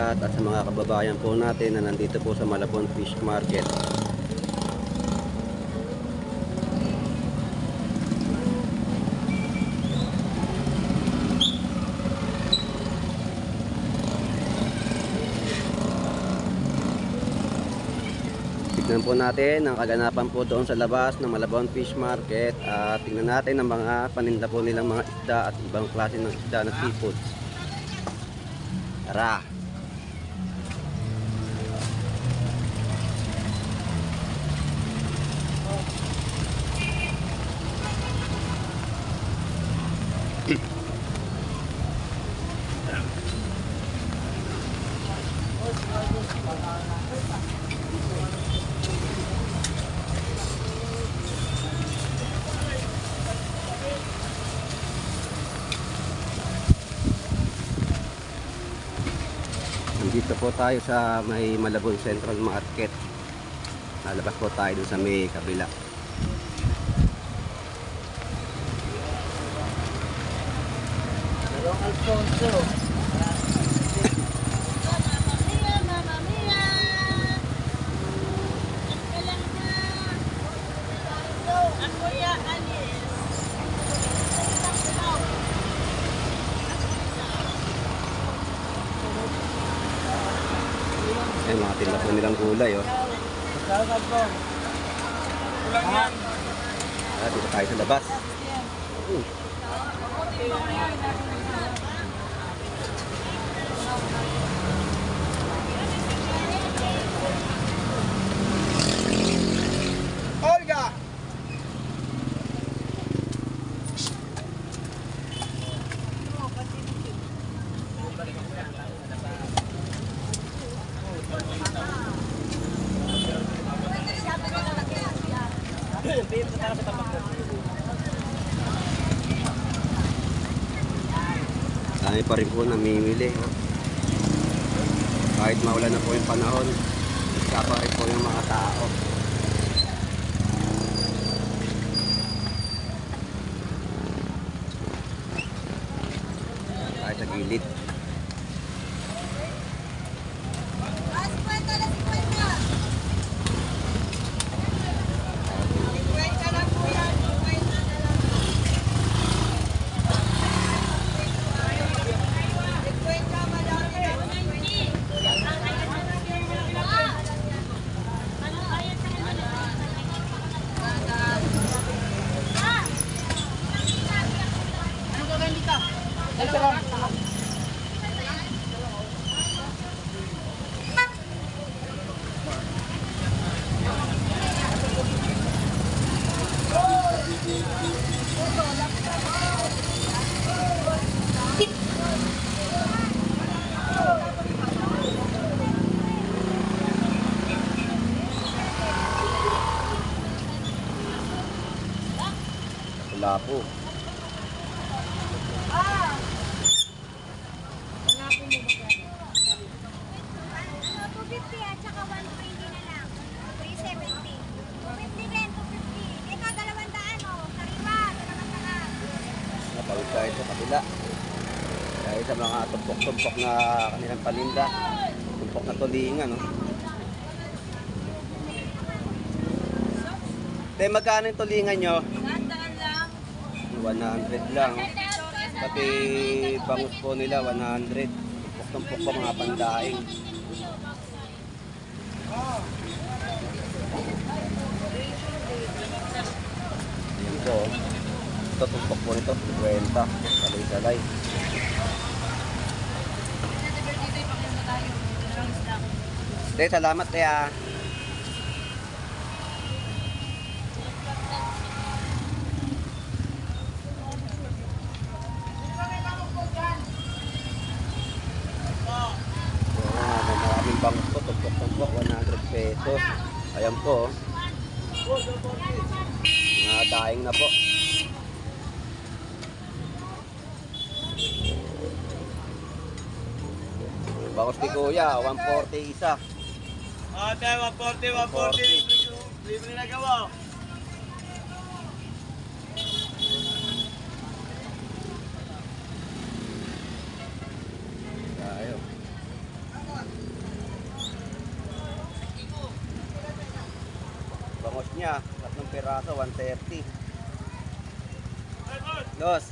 lahat at sa mga kababayan po natin na nandito po sa Malabon Fish Market. Tignan po natin ang kaganapan po doon sa labas ng Malabon Fish Market at tingnan natin ang mga paninda po nilang mga isda at ibang klase ng isda na seafoods. Tara! Nandito po tayo sa may Malabon Central Market. Lalabas po tayo dun sa may kabila. Dalawang Alfonso. Mama mia, Mama mia. Kailan na? Ako ya alis. Ayun, mga tinda po nilang gulay. Oh. Dalawang Alfonso. Ah, dito tayo sa labas. Olga! Dami pa rin po namimili. Oh. Kahit maulan na po yung panahon, isa pa rin po yung mga tao. Kahit sa gilid. Ah, 50 lang, 50. 50 lang po yan, 50 na lang. 50, madami na. Wala po. Ano, 250 at saka 120 na lang. 370. 250 rin, 250. Ito, 200 oh. Sariwa, 200. Napawid tayo sa kabila. Dahil sa mga tumpok-tumpok na kanilang paninda. Tumpok na tulingan. No? Te, magkano yung tulingan nyo? Sandaan lang. 100 lang. Pati bangus po nila, 100. Tumpok-tumpok po mga pandaing. Ayan po. Oh. Ito, tumpok po nito, 50. Salay-salay. Te, salamat te ah. Ah, may maraming bangus po, tumpok-tumpok, 100 pesos. Ayan po. Oh. Mga daing na po. Bangus ni Kuya, 140 isa. Ate, 140, 140. Libre na gawa. Tayo. Bangos niya, 3 piraso, 130. Dos.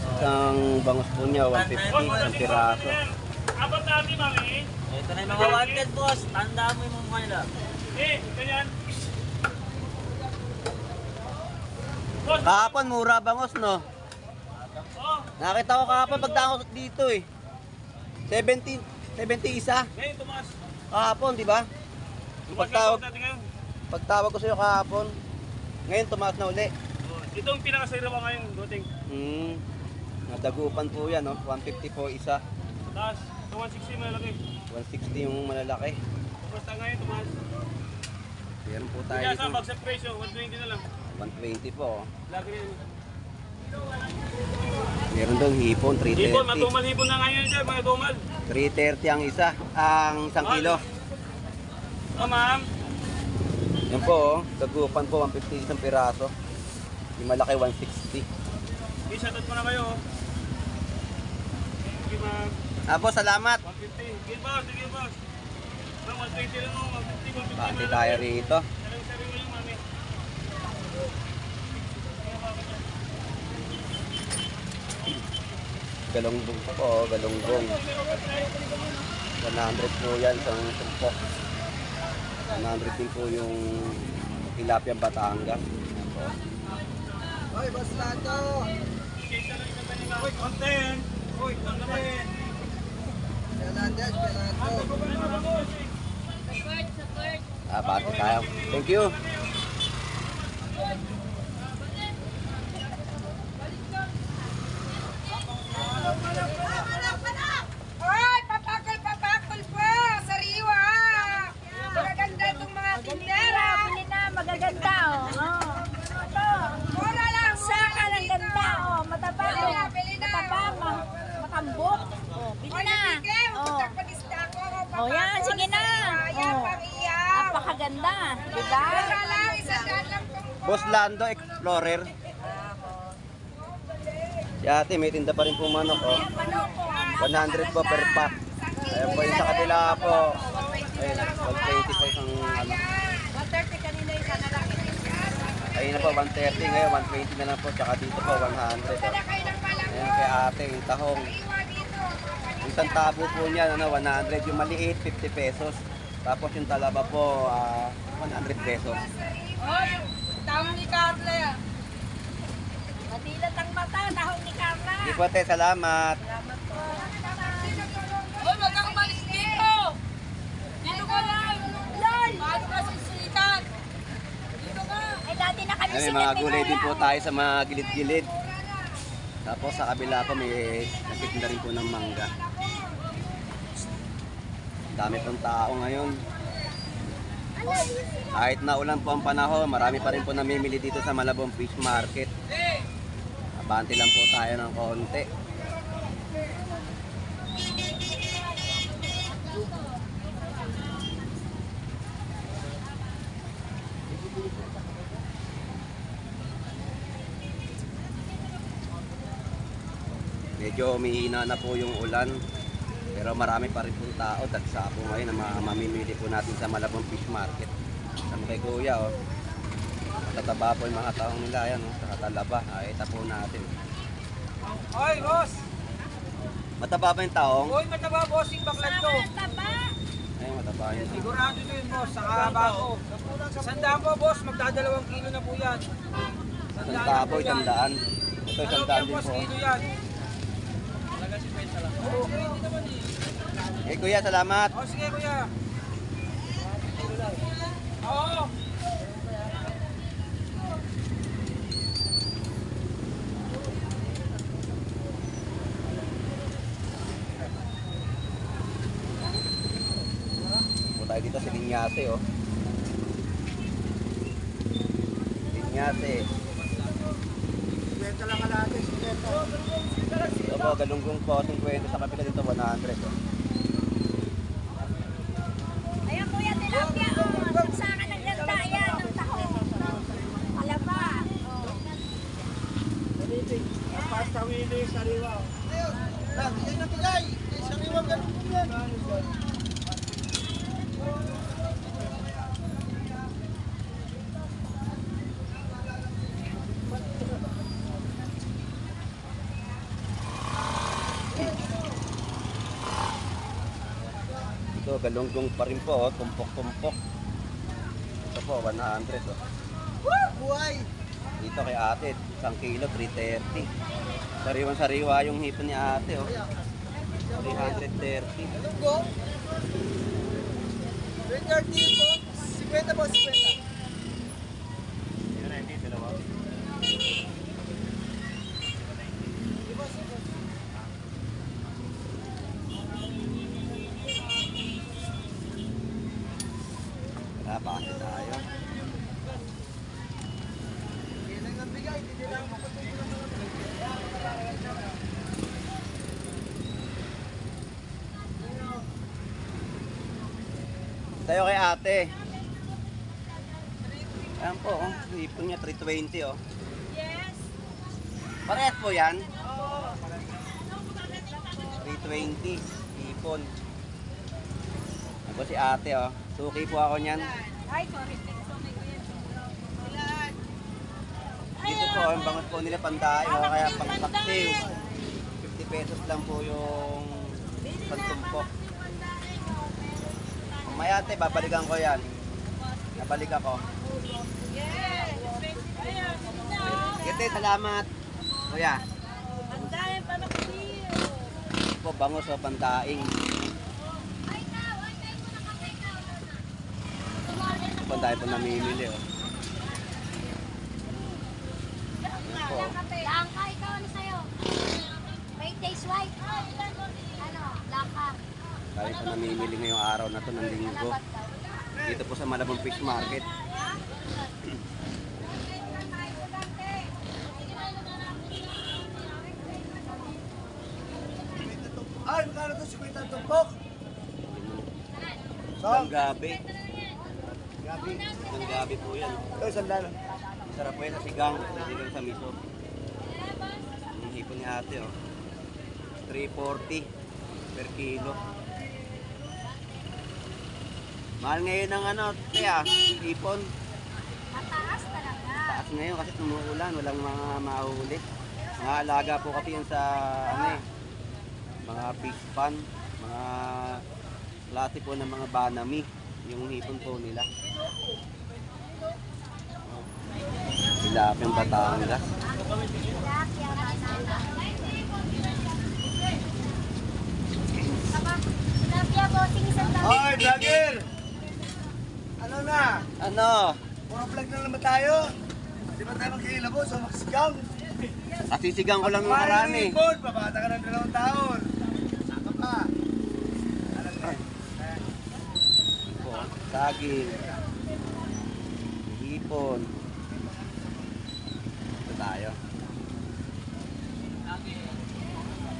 Isang bangos po niya, 150, 1 piraso. Apat natin, mami. Ito na yung mga wanted, boss. Tandaan mo yung mga nila. Eh, ganyan. Boss, Kahapon, mura bangos, no? oh. Nakita ko kahapon pagdaan ko dito eh. 70, 70 isa. Ngayon, tumaas. Kahapon, di ba? Yung Tumaas pagtawag, yung natin ngayon. pagtawag ko sa'yo kahapon, ngayon tumaas na uli. Oh, ito ang pinakasariwa ngayon, Goting. Nadagupan po yan, no? 150 po isa. Taas, ito 160 malalaki. 160 yung malalaki. Basta ngayon, tumaas. Meron po tayo Kaya sa dito. bagsak presyo, 120 na lang. 120 po. Oh. Lagi rin. Meron doon hipon, Hipon, 330. matumal hipon na ngayon, sir, mga tumal. 330 ang isa, ang 1 kilo. Oh, ma'am. Yan po, oh. Dagupan po, 150 1 piraso. Yung malaki, 160. I-shoutout mo na kayo. Oh. Thank you, ma'am. Apo, salamat. 150. Sige, boss. Sige, boss. Ma'am, 120 lang, oh. 150, 150. Bati tayo rito. Sariwa yung mami. Galunggong po, oh, galunggong. 100 po yan, isang tumpok. 100 din po yung tilapia Batangas. Ayan po. Hoy, boss Lato! Uy, content! Uy, content! Fernandez, Fernando. Ah, bati tayo. Thank you. Hoy, papakol, papakol po! Sariwa! Magaganda itong mga tindera! Bili na, magaganda oh. Oh. Ito. Mura lang! Saka ng ganda oh. Mataba Bili oh. na, bili na. Mataba, matambok. Oh, bili Hoy, na. nabigay! Oh. Magpagpagisda ako! Oh, yan, sige na. Yan, Oh. pang-iyaw! Napakaganda, di ba? Mura lang, 100 lang tungkol. Boss Lando Explorer. Si ate, may tinda pa rin po manok. Oh. Ayan, manok oh. 100 po per pack. Ayan po yung sa kabila po. Ayun, 120 po isang ano. 130 kanina yung kanalaki. Ayun na po, 130 ngayon, 120 na lang po. Tsaka dito po, 100. Punta Oh. na kayo ng palanggo. Ayan kay ate, yung tahong. Sariwa dito, mga paninda. Yung isang tabo po niya, ano, 100. Yung maliit, 50 pesos. Tapos yung talaba po, 100 pesos. Hoy, tawag ni Carla yan. Madilat ang mata, tahong ni Carla. Hindi po, te, salamat. Hoy, wag kang umalis dito! Dito ka lang! Lol! Bago ka sisikat! Dito ka! Ay, dati na kami Ayan, may sikat mga ni gulay din Kuya, po oh. tayo sa mga gilid-gilid. Tapos sa kabila po may nagtitinda rin po ng mangga. Ang dami pong tao ngayon. Kahit na ulan po ang panahon, marami pa rin po namimili dito sa Malabon Fish Market. Abante lang po tayo ng konti. Medyo humihina na po yung ulan. Pero marami pa rin pong tao. Dagsa po ngayon ang mga mamimili po natin sa Malabon Fish Market. Sama kay Kuya, oh. Matataba po yung mga taong nila. Ayan, oh. Sa katalaba. Ay, ita po natin. Hoy, boss! Mataba ba yung taong? Hoy, mataba, bossing baklan to. Ang taba. Ay, mataba yun. Sigurado to yun, boss. Saka bago. 100 po, boss. Magdadalawang kilo na po yan. Isang tabo, 100. Ito, Ano 100 yan, din boss? po. Kilo yan. Talaga 50 lang. Oo, hindi naman eh. Eh, Kuya, salamat. Oh, sige, kuya. Oo. Po tayo dito sa Linyase, oh. Linyase. 50 lang kalahati, 50. Ito po, galunggong po, 50 sa kabila dito, 100. Oh. Ayan, kuya, tilapia, oh. Saksakan ng ganda, ayan, ng tahong. Palaba. Oh. Pasta Willy, sariwa. Bigay na bigay. Sariwang ganun po yan. Ito, galunggong pa rin po, oh. Tumpok-tumpok. Ito po, 100. Oh. Buhay! Dito kay ate, 1 kilo, 330. Sariwan-sariwa yung hipon ni ate, oh. 330. Galunggong? 330 po. 50 po, 50. Tara, bakit tayo? Tayo kay ate. Ayan po, oh. Hipon niya, 320, oh. Yes. Parehas po yan? 320, hipon. Ayan po si ate, oh. Suki po ako niyan. Ay, sorry. Sorry ko yan. Dito po, ang bangus po nila pandain o kaya pangpaksiw. 50 pesos lang po yung pantumpok. Mamaya ate, babalikan ko yan. Nabalik ako. Yes. Ayan, Sige, salamat. Kuya, Ang dami pa maksiw. ito po bangus o pandaing. Ay, ikaw, ay, tayo mo na kape, ikaw. Ito po, ang dami po namimili. Oh. Ayan po. oh. Langka, ikaw, ano sa'yo? May taste white. Ano, langka. Dami po namimili ngayong araw na to ng linggo. Dito po sa Malabon Fish Market. Ay, magkano to? 50 ang tumpok? Isang gabi. Gabi. Isang gabi po yan. Ito, isang daan. Sarap po yan sa sigang. Sa sigang sa miso. Ang hipon ni ate, oh. 340 per kilo. Mahal ngayon ng ano, te ah, hipon. Mataas talaga. Taas ngayon kasi tumuulan, walang mga mahuli. Mga alaga po kasi yan sa ano eh, mga fish pan, mga klase po ng mga banami, yung hipon po nila. Tilapia Batangas. Tilapia, banana. Tilapia, bossing, isang dami. Hoy, vlogger! Ano na? Ano? Puro vlog na naman tayo. Di ba tayo magkilabos o magsigang? Kasisigang ko lang ng marami. Ipon, babata ka ng 2 taon. Saka pa. Alam mo. Eh, Po, saging. Hipon. Ito tayo.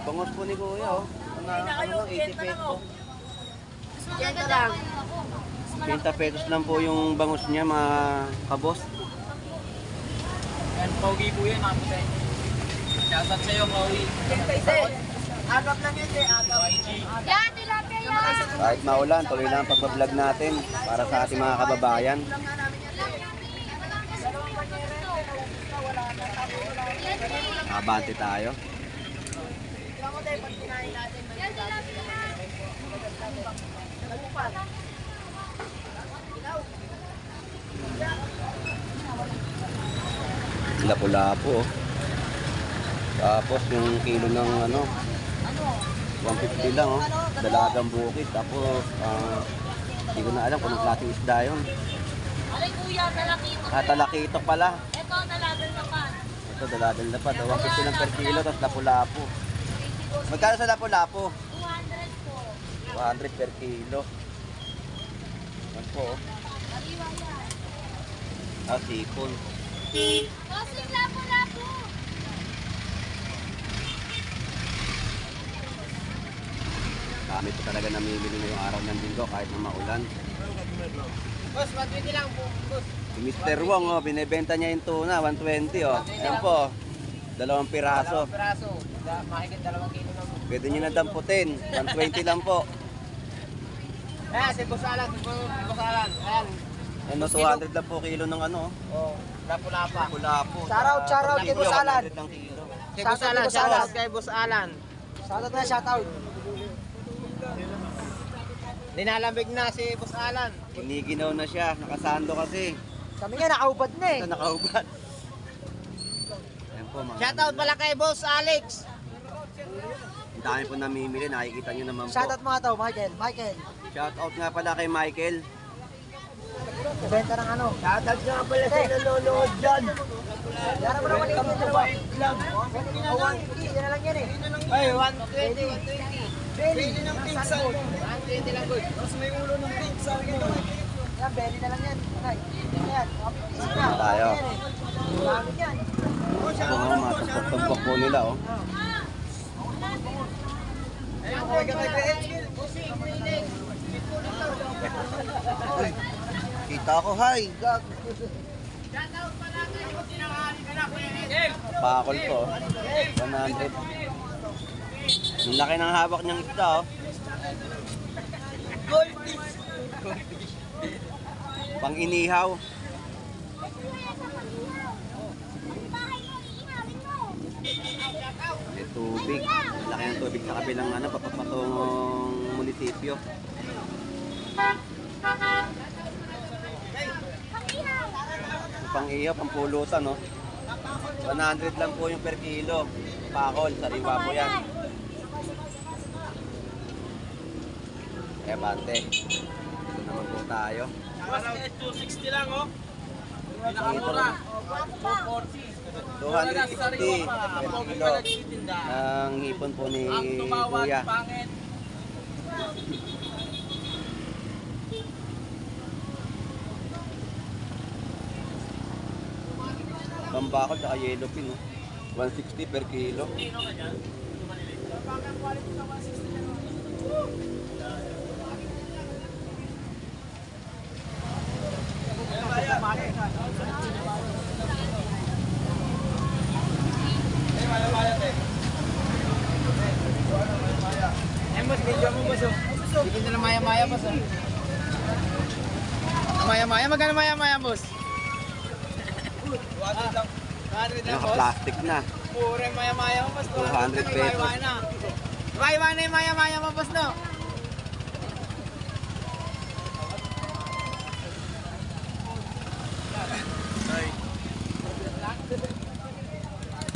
Bangos po ni Kuya, oh. Ano, ano lang, 80 pesos. Mas magaganda pa yung ako. Mas 30 pesos lang po yung bangus niya, mga kabos. Yan, pogi po yan, mga putay. Shoutout sa'yo, Pogi. Agap lang yun, eh. Agap. YG. Yan, tilapia yan. Kahit maulan, tuloy lang ang pagbablog natin para sa ating mga kababayan. Abante tayo. Yan, tilapia. Lapu-lapu, oh. Tapos yung kilo ng ano, 150 lang, oh. Dalagang bukid. Tapos, hindi ko na alam kung anong klaseng isda yun. Aray kuya, talakito. Ah, talakito pala. Ito, talagang lapan. Ito, dalagang lapad. Oh. 150 lang per kilo, tapos lapu-lapu. Magkano sa lapu-lapu? 200 po. 200 per kilo. Yan po, oh. Sariwa yan. Ah, sipon. Bossing, lapu-lapu. Dami po talaga namimili ngayong araw ng linggo kahit na maulan. Boss, 120 lang po. Boss. Si Mr. Wong, oh, binebenta niya yung tuna, 120, oh. Ayan po, 2 piraso. Piraso. Mahigit 2 kilo lang. Pwede niyo na damputin, 120 lang po. Ayan, si Boss Alan. Si Boss Alan. Ayan. Ano, 200 lang po kilo ng ano, Oh, lapu-lapa. pula po. Shoutout, shoutout kay Boss Alan. 100 lang kilo. Kay Boss Alan, shoutout kay Boss Alan. Shoutout na, shoutout. Nilalamig na si Boss Alan. Kiniginaw na siya. Nakasando kasi. Kami nga, nakaubad na eh. Ito nakaubad. Ayan po mga. Shoutout pala kay Boss Alex. Ang dami po namimili. Nakikita nyo naman po. Shoutout mga tao, Michael. Michael. Shoutout nga pala kay Michael. Benta ng ano. Shoutout nga pala sa nanonood dyan. Yara mo naman yung dalawa. O, 150. Yan na lang yan eh. Ay, 120, 120. Belly. ng pink salmon. 120 lang good. Tapos may ulo ng pink salmon. Yan, belly na lang yan. Ay, yan. 150 na. Tayo. Yan eh. Dami yan. Ito nga mga tumpok-tumpok po nila oh. Uy, kita ko, hi! Gag! Pakol po, 100. Ang laki ng hawak niyang isda, oh. Goldfish. Pang inihaw. Bahay mo, iihawin mo. May tubig. Ang laki ng tubig sa kabilang ano, papapatungong munisipyo. Pang-ihaw. Pang ihaw, pang pulutan, no? 100 lang po yung per kilo. Pakol, sariwa po yan. Eh, bante. Dito naman po tayo. Mas 260 lang oh. Pinakamura. 260 per kilo. Ang hipon po ni Ang tumawad, Kuya. pangit. Pambakol tsaka yellow pin, no? 160 per kilo. Eh, boss, video mo, boss. oh. Bigyan na ng maya-maya, boss. oh. Maya-maya, magkano maya-maya, boss? 200 lang. 200 lang, boss. Naka-plastic na. Puro yung maya-maya mo, boss. 200 pesos. Iwa na. Iwa na yung maya-maya mo, boss, no?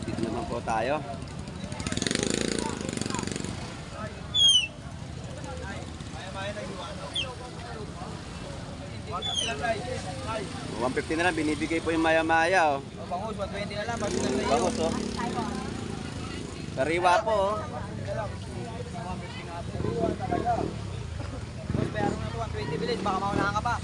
Dito naman po tayo. $150 na lang, binibigay po yung maya-maya, oh. Bangus, 120 na lang. Bago na sa iyo. Bangus, oh. Sariwa po, oh. Boss, bayaran mo na ito, 120 bilis. Baka maunahan ka pa.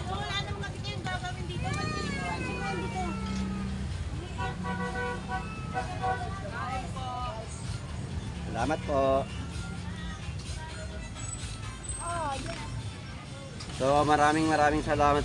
Wala naman kasi kayong gagawin dito. Ba't pinikuan dito? Salamat po. So maraming maraming salamat.